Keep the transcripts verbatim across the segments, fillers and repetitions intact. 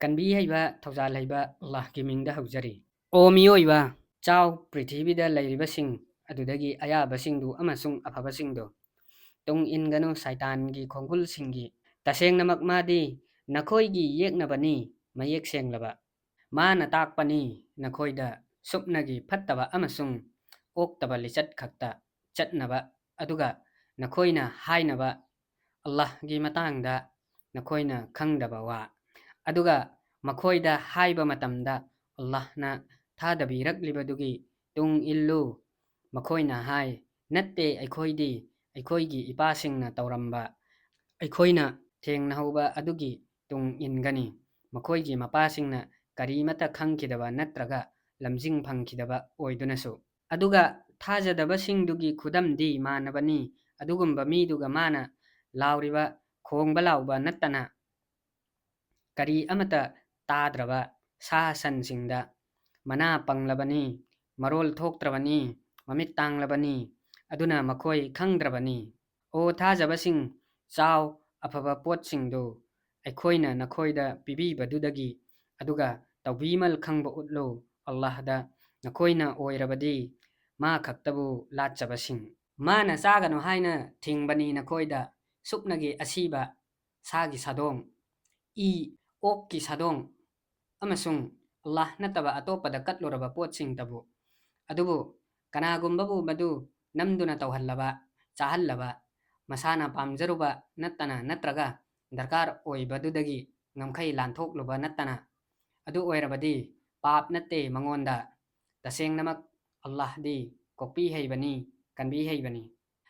ꯀꯟꯕꯤ ꯍꯩꯕ, ꯊꯧꯖꯥꯜ ꯍꯩꯕ ꯑꯜꯂꯥꯍꯒꯤ ꯃꯤꯡꯗ ꯍꯧꯖꯔꯤ꯫ ꯑꯣ ꯃꯤꯑꯣꯏꯕ, ꯆꯥꯎ, ꯄ꯭ꯔꯤꯊꯤꯕꯤꯗ ꯂꯩꯔꯤꯕꯁꯤꯡ ꯑꯗꯨꯗꯒꯤ ꯑꯌꯥꯕꯁꯤꯡꯗꯨ ꯑꯃꯁꯨꯡ ꯑꯐꯕꯁꯤꯡꯗꯨ ꯇꯨꯡ ꯏꯟꯒꯅꯨ ꯁꯩꯇꯥꯟꯒꯤ ꯈꯣꯡꯒꯨꯜꯁꯤꯡꯒꯤ꯫ ꯇꯁꯦꯡꯅꯃꯛ ꯃꯥꯗꯤ ꯅꯈꯣꯏꯒꯤ ꯌꯦꯛꯅꯕꯅꯤ, ꯃꯌꯦꯛ ꯁꯦꯡꯂꯕ꯫ ꯃꯥꯅ ꯇꯥꯛꯄꯅꯤ ꯅꯈꯣꯏꯗ ꯁꯨꯞꯅꯒꯤ ꯐꯠꯇꯕ ꯑꯃꯁꯨꯡ ꯑꯣꯛꯇꯕ ꯂꯤꯆꯠ ꯈꯛꯇ ꯆꯠꯅꯕ, ꯑꯗꯨꯒ ꯅꯈꯣꯏꯅ ꯍꯥꯏꯅꯕ ꯑꯜꯂꯥꯍꯒꯤ ꯃꯇꯥꯡꯗ ꯅꯈꯣꯏꯅ ꯈꯪꯗꯕ ꯋꯥ꯫ ꯑꯗꯨꯒ ꯃꯈꯣꯏꯗ ꯍꯥꯏꯕ ꯃꯇꯝꯗ ꯑꯜꯂꯥꯍꯅ ꯊꯥꯗꯕꯤꯔꯛꯂꯤꯕꯗꯨꯒꯤ ꯇꯨꯡ ꯏꯜꯂꯨ꯫ ꯃꯈꯣꯏꯅ ꯍꯥꯏ, "ꯅꯠꯇꯦ, ꯑꯩꯈꯣꯏꯗꯤ ꯑꯩꯈꯣꯏꯒꯤ ꯏꯄꯥꯁꯤꯡꯅ ꯇꯧꯔꯝꯕ, ꯑꯩꯈꯣꯏꯅ ꯊꯦꯡꯅꯍꯧꯕ ꯑꯗꯨꯒꯤ ꯇꯨꯡ ꯏꯟꯒꯅꯤ, ꯃꯈꯣꯏꯒꯤ ꯃꯄꯥꯁꯤꯡꯅ ꯀꯔꯤꯃꯠꯇ ꯈꯪꯈꯤꯗꯕ ꯅꯠꯇ꯭ꯔꯒ ꯂꯝꯖꯤꯡ ꯐꯪꯈꯤꯗꯕ ꯑꯣꯏꯗꯨꯅꯁꯨ"꯫ ꯑꯗꯨꯒ ꯊꯥꯖꯗꯕꯁꯤꯡꯗꯨꯒꯤ ꯈꯨꯗꯝꯗꯤ ꯃꯥꯟꯅꯕꯅꯤ꯫ ꯑꯗꯨꯒꯨꯝꯕ ꯃꯤꯗꯨꯒ ꯃꯥꯅ ꯂꯥꯎꯔꯤꯕ, ꯈꯣꯡꯕ ꯂꯥꯎꯕ ꯅꯠꯇꯅ ꯀꯔꯤ ꯑꯃꯠꯇ ꯇꯥꯗ꯭ꯔꯕ ꯁꯥ ꯁꯟꯁꯤꯡꯗ ꯃꯅꯥ ꯄꯪꯂꯕꯅꯤ, ꯃꯔꯣꯜ ꯊꯣꯛꯇ꯭ꯔꯕꯅꯤ, ꯃꯃꯤꯠ ꯇꯥꯡꯂꯕꯅꯤ, ꯑꯗꯨꯅ ꯃꯈꯣꯏ ꯈꯪꯗ꯭ꯔꯕꯅꯤ꯫ ꯑꯣ ꯊꯥꯖꯕꯁꯤꯡ, ꯆꯥꯎ, ꯑꯐꯕ ꯄꯣꯠꯁꯤꯡꯗꯨ ꯑꯩꯈꯣꯏꯅ ꯅꯈꯣꯏꯗ ꯄꯤꯕꯤꯕꯗꯨꯗꯒꯤ, ꯑꯗꯨꯒ ꯇꯧꯕꯤꯃꯜ ꯈꯪꯕ ꯎꯠꯂꯨ꯫ ꯑꯜꯂꯥꯍꯗ ꯅꯈꯣꯏꯅ ꯑꯣꯏꯔꯕꯗꯤ ꯃꯥ ꯈꯛꯇꯕꯨ ꯂꯥꯠꯆꯕꯁꯤꯡ꯫ ꯃꯥꯅ ꯆꯥꯒꯅꯨ ꯍꯥꯏꯅ ꯊꯤꯡꯕꯅꯤ ꯅꯈꯣꯏꯗ ꯁꯨꯞꯅꯒꯤ ꯑꯁꯤꯕ ꯁꯥꯒꯤ ꯁꯥꯗꯣꯡ, ꯏ, ꯑꯣꯛꯀꯤ ꯁꯥꯗꯣꯡ, ꯑꯃꯁꯨꯡ ꯑꯜꯂꯥꯍ ꯅꯠꯇꯕ ꯑꯇꯣꯞꯄꯗ ꯀꯠꯂꯨꯔꯕ ꯄꯣꯠꯁꯤꯡꯇꯕꯨ꯫ ꯑꯗꯨꯕꯨ ꯀꯅꯥꯒꯨꯝꯕꯕꯨ ꯃꯗꯨ ꯅꯝꯗꯨꯅ ꯇꯧꯍꯜꯂꯕ, ꯆꯥꯍꯜꯂꯕ, ꯃꯁꯥꯅ ꯄꯥꯝꯖꯔꯨꯕ ꯅꯠꯇꯅ ꯅꯠꯇ꯭ꯔꯒ ꯗꯔꯀꯥꯔ ꯑꯣꯏꯕꯗꯨꯗꯒꯤ ꯉꯝꯈꯩ ꯂꯥꯟꯊꯣꯛꯂꯨꯕ ꯅꯠꯇꯅ, ꯑꯗꯨ ꯑꯣꯏꯔꯕꯗꯤ ꯄꯥꯞ ꯅꯠꯇꯦ ꯃꯉꯣꯟꯗ꯫ ꯇꯁꯦꯡꯅꯃꯛ ꯑꯜꯂꯥꯍꯗꯤ ꯀꯣꯛꯄꯤ ꯍꯩꯕꯅꯤ, ꯀꯟꯕꯤ ꯍꯩꯕꯅꯤ꯫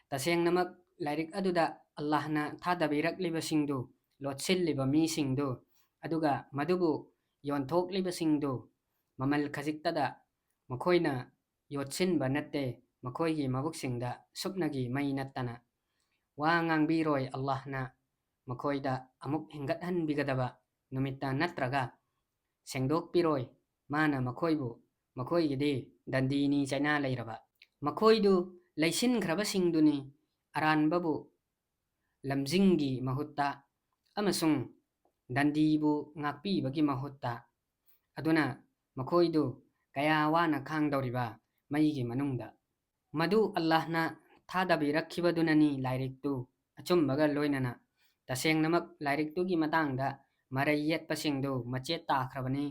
ꯇꯁꯦꯡꯅꯃꯛ ꯂꯥꯏꯔꯤꯛ ꯑꯗꯨꯗ ꯑꯜꯂꯥꯍꯅ ꯊꯥꯗꯕꯤꯔꯛꯂꯤꯕꯁꯤꯡꯗꯨ, ꯂꯣꯠꯁꯤꯜꯂꯤꯕ ꯃꯤꯁꯤꯡꯗꯨ, ꯑꯗꯨꯒ ꯃꯗꯨꯕꯨ ꯌꯣꯟꯊꯣꯛꯂꯤꯕꯁꯤꯡꯗꯨ ꯃꯃꯜ ꯈꯖꯤꯛꯇꯗ ꯃꯈꯣꯏꯅ ꯌꯣꯠꯁꯤꯟꯕ ꯅꯠꯇꯦ, ꯃꯈꯣꯏꯒꯤ ꯃꯕꯨꯛꯁꯤꯡꯗ ꯁꯨꯞꯅꯒꯤ ꯃꯩ ꯅꯠꯇꯅ꯫ ꯋꯥ ꯉꯥꯡꯕꯤꯔꯣꯏ ꯑꯜꯂꯥꯍꯅ ꯃꯈꯣꯏꯗ ꯑꯃꯨꯛ ꯍꯤꯡꯒꯠꯍꯟꯕꯤꯒꯗꯕ ꯅꯨꯃꯤꯠꯇ ꯅꯠꯇ꯭ꯔꯒ ꯁꯦꯡꯗꯣꯛꯄꯤꯔꯣꯏ꯫ ꯃꯥꯅ ꯃꯈꯣꯏꯕꯨ ꯃꯈꯣꯏꯒꯤꯗꯤ ꯗꯟꯗꯤꯅꯤ ꯆꯩꯅꯥ ꯂꯩꯔꯕ꯫ ꯃꯈꯣꯏꯗꯨ ꯂꯩꯁꯤꯟꯈ꯭ꯔꯕꯁꯤꯡꯗꯨꯅꯤ, ꯑꯔꯥꯟꯕꯕꯨ ꯂꯝꯖꯤꯡꯒꯤ ꯃꯍꯨꯠꯇ ꯑꯃꯁꯨꯡ ꯗꯟꯗꯤꯕꯨ ꯉꯥꯛꯄꯤꯕꯒꯤ ꯃꯍꯨꯠꯇ꯫ ꯑꯗꯨꯅ ꯃꯈꯣꯏꯗꯨ ꯀꯌꯥ ꯋꯥꯅ ꯈꯥꯡꯗꯧꯔꯤꯕ ꯃꯩꯒꯤ ꯃꯅꯨꯡꯗ꯫ ꯃꯗꯨ ꯑꯜꯂꯥꯍꯅ ꯊꯥꯗꯕꯤꯔꯛꯈꯤꯕꯗꯨꯅꯅꯤ ꯂꯥꯏꯔꯤꯛꯇꯨ ꯑꯆꯨꯝꯕꯒ ꯂꯣꯏꯅꯅ꯫ ꯇꯁꯦꯡꯅꯃꯛ ꯂꯥꯏꯔꯤꯛꯇꯨꯒꯤ ꯃꯇꯥꯡꯗ ꯃꯔꯩ ꯌꯦꯠꯄꯁꯤꯡꯗꯨ ꯃꯆꯦꯠ ꯇꯥꯈ꯭ꯔꯕꯅꯤ,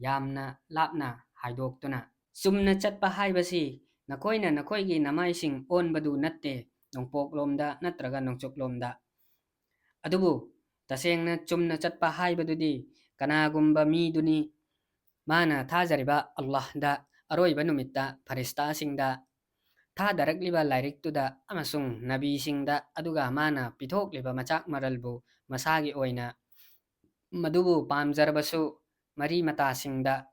ꯌꯥꯝꯅ ꯂꯥꯞꯅ ꯍꯥꯏꯗꯣꯛꯇꯨꯅ꯫ ꯆꯨꯝꯅ ꯆꯠꯄ ꯍꯥꯏꯕꯁꯤ ꯅꯈꯣꯏꯅ ꯅꯈꯣꯏꯒꯤ ꯅꯃꯥꯏꯁꯤꯡ ꯑꯣꯟꯕꯗꯨ ꯅꯠꯇꯦ, ꯅꯣꯡꯄꯣꯛꯂꯣꯝꯗ ꯅꯠꯇ꯭ꯔꯒ ꯅꯣꯡꯆꯨꯞꯂꯣꯝꯗ꯫ ꯑꯗꯨꯕꯨ ꯇꯁꯦꯡꯅ ꯆꯨꯝꯅ ꯆꯠꯄ ꯍꯥꯏꯕꯗꯨꯗꯤ ꯀꯅꯥꯒꯨꯝꯕ ꯃꯤꯗꯨꯅꯤ ꯃꯥꯅ ꯊꯥꯖꯔꯤꯕ ꯑꯜꯂꯥꯍꯗ, ꯑꯔꯣꯏꯕ ꯅꯨꯃꯤꯠꯇ, ꯐꯔꯤꯁꯇꯥꯁꯤꯡꯗ, ꯊꯥꯗꯔꯛꯂꯤꯕ ꯂꯥꯏꯔꯤꯛꯇꯨꯗ ꯑꯃꯁꯨꯡ ꯅꯕꯤꯁꯤꯡꯗ, ꯑꯗꯨꯒ ꯃꯥꯅ ꯄꯤꯊꯣꯛꯂꯤꯕ ꯃꯆꯥꯛ ꯃꯔꯜꯕꯨ ꯃꯁꯥꯒꯤ ꯑꯣꯏꯅ ꯃꯗꯨꯕꯨ ꯄꯥꯝꯖꯔꯕꯁꯨ ꯃꯔꯤ ꯃꯇꯥꯁꯤꯡꯗ,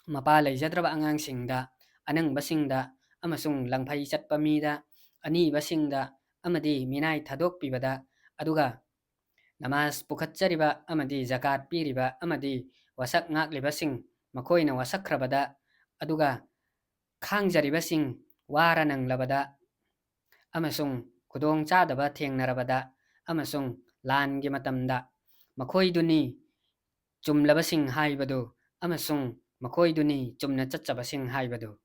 ꯃꯄꯥ ꯂꯩꯖꯗ꯭ꯔꯕ ꯑꯉꯥꯡꯁꯤꯡꯗ, ꯑꯅꯪꯕꯁꯤꯡꯗ ꯑꯃꯁꯨꯡ ꯂꯪꯐꯩ ꯆꯠꯄ ꯃꯤꯗ, ꯑꯅꯤꯕꯁꯤꯡꯗ ꯑꯃꯗꯤ ꯃꯤꯅꯥꯏ ꯊꯥꯗꯣꯛꯄꯤꯕꯗ, ꯑꯗꯨꯒ ꯅꯃꯥꯖ ꯄꯨꯈꯠꯆꯔꯤꯕ ꯑꯃꯗꯤ ꯖꯀꯥꯠ ꯄꯤꯔꯤꯕ ꯑꯃꯗꯤ ꯋꯥꯁꯛ ꯉꯥꯛꯂꯤꯕꯁꯤꯡ, ꯃꯈꯣꯏꯅ ꯋꯥꯁꯛꯈ꯭ꯔꯕꯗ, ꯑꯗꯨꯒ ꯈꯥꯡꯖꯔꯤꯕꯁꯤꯡ ꯋꯥꯔ ꯅꯪꯂꯕꯗ, ꯑꯃꯁꯨꯡ ꯈꯨꯗꯣꯡ ꯆꯥꯗꯕ ꯊꯦꯡꯅꯔꯕꯗ, ꯑꯃꯁꯨꯡ ꯂꯥꯟꯒꯤ ꯃꯇꯝꯗ, ꯃꯈꯣꯏꯗꯨꯅꯤ ꯆꯨꯝꯂꯕꯁꯤꯡ ꯍꯥꯏꯕꯗꯨ, ꯑꯃꯁꯨꯡ ꯃꯈꯣꯏꯗꯨꯅꯤ ꯆꯨꯝꯅ ꯆꯠꯆꯕꯁꯤꯡ ꯍꯥꯏꯕꯗꯨ꯫